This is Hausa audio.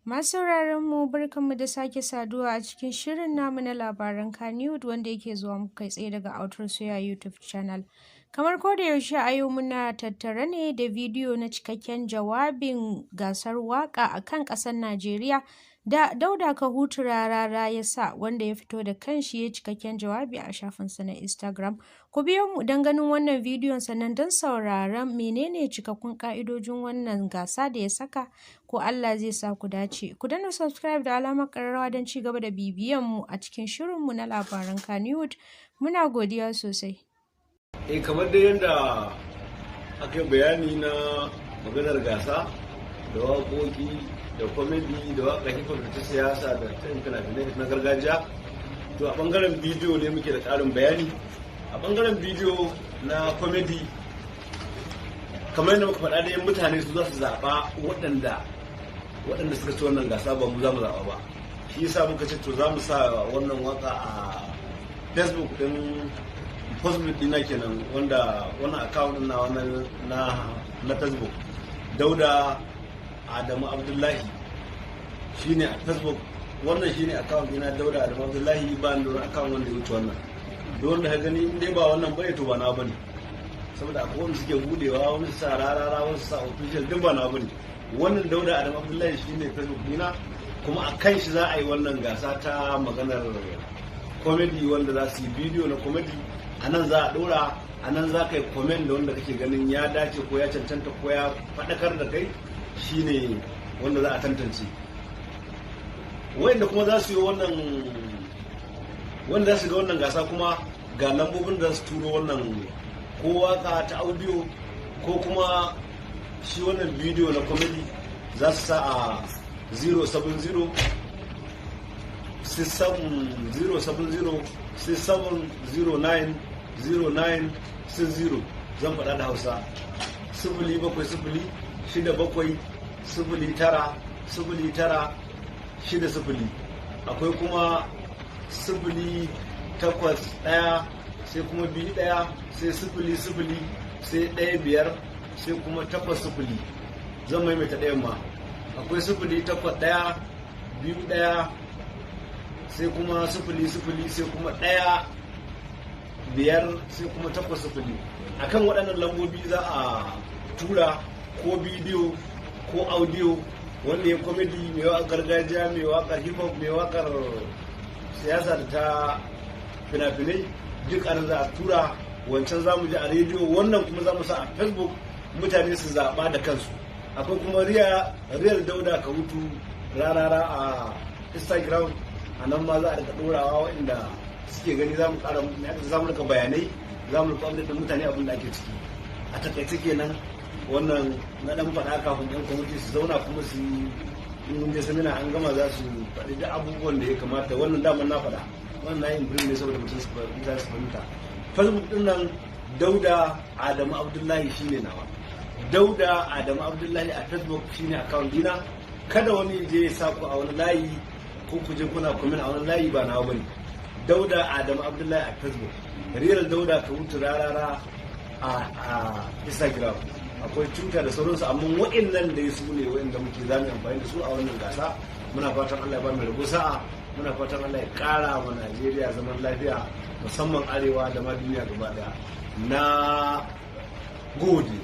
Masu sauraron mu, barkanmu da sake saduwa a cikin shirin namu na labaran Kannywood wanda yake zuwa muku kai tsaye daga Autar Soya YouTube channel. Kamar ko da yaushe, a yau muna tattare ne da bidiyo na cikakken jawabin gasar waka a kan ƙasar Najeriya da Dauda Kahutu Rarara ya sa, wanda ya fito da kanshi ya cikakken jawabi a shafinsa na Instagram. Ku biyo mu don ganin wannan bidiyon, sannan don sauraron menene cikakkun ka'idojin wannan gasa da ya saka, ko Allah zai sa ku dace. Ku danna subscribe da alamar ƙararrawa don ci gaba da bibiyan mu a cikin shirinmu na labaran Kannywood. Muna godiya sosai. Eh, kamar dai yadda aka yi bayani na maganar gasa da waƙoƙi da comedy da waƙa hip hop da ta siyasa da ta fina-finai na gargajiya, to a ɓangaren bidiyo ne muke da ƙarin bayani. A ɓangaren bidiyo na comedy, kamar yadda muka faɗa dai, mutane su za su zaɓa waɗanda suka ci wannan gasa, ba mu za mu zaɓa ba. Shi yasa muka ce to za mu sa wannan waka a Facebook ɗin, Facebook dina kenan, wanda wannan account din na wannan na Facebook, Dauda Adamu Abdullahi shine a Facebook. Wannan shine account dina, Dauda Adamu Abdullahi. Ba ni da wani account wanda ya wuce wannan. Duk wanda ka gani in dai ba wannan bane, to ba na bane, saboda akwai wanda suke budewa, wani su sa Rarara, wani su sa Official, duk ba na bane. Wannan Dauda Adamu Abdullahi shine Facebook dina, kuma a kan shi za a yi wannan gasa ta maganar comedy. Wanda za su yi bidiyo na comedy, a nan za a dora, a nan za ka yi comment da wanda kake ganin ya dace ko ya cancanta ko ya faɗakar da kai, shine wanda za a tantance. Wanda kuma za su yi wannan, wanda za su ga wannan gasa kuma, ga lambobin da za su turo wannan ko waka ta audio ko kuma shi wannan bidiyo na comedy. Za su sa a 070 070 6709 0960. Zan faɗa da Hausa: 07067090960. Akwai kuma 081, sai kuma 21, sai 00, sai 15, sai kuma 80. Zan maimaita ɗayan ma. Akwai 08121, sai kuma 00, sai kuma 15, sai kuma 80. Akan waɗannan lambobi za a tura ko bidiyo ko audio. Wanda ya comedy, mai waƙar gargajiya, mai waƙar hip hop, mai waƙar siyasa da ta fina-finai, duk anan za a tura. Wancan za mu ji a rediyo, wannan kuma za mu sa a Facebook, mutane su zaɓa da kansu. Akwai kuma Real Dauda Kahutu Rarara a Instagram, a nan ma za a rika ɗorawa. Waɗanda suke gani, za mu ƙara, za mu rika bayanai, za mu rika update mutane abin da ake ciki. A takaice kenan wannan na dan faɗa kafin yan kwamiti su zauna kuma su yi. In mun je seminar an gama, za su faɗi duk abubuwan da ya kamata. Wannan daman na faɗa, wannan na yin brief ne saboda mutum su mutane su fahimta. Facebook din nan, Dauda Adamu Abdullahi shine nawa. Dauda Adamu Abdullahi a Facebook shine account dina. Kada wani je ya sa ku a wani layi ko ku je kuna comment a wani layi, ba nawa bane. Dauda Adamu Abdullahi a Facebook, Real Dauda Kahutu Rarara a Instagram, akwai Twitter da sauransu, amma waɗannan dai su ne waɗanda muke za mu amfani da su a wannan gasa. Muna fatan Allah ya ba mu rabo sa'a. Muna fatan Allah ya ƙara wa Najeriya zaman lafiya, musamman arewa da ma duniya gaba daya. Na gode.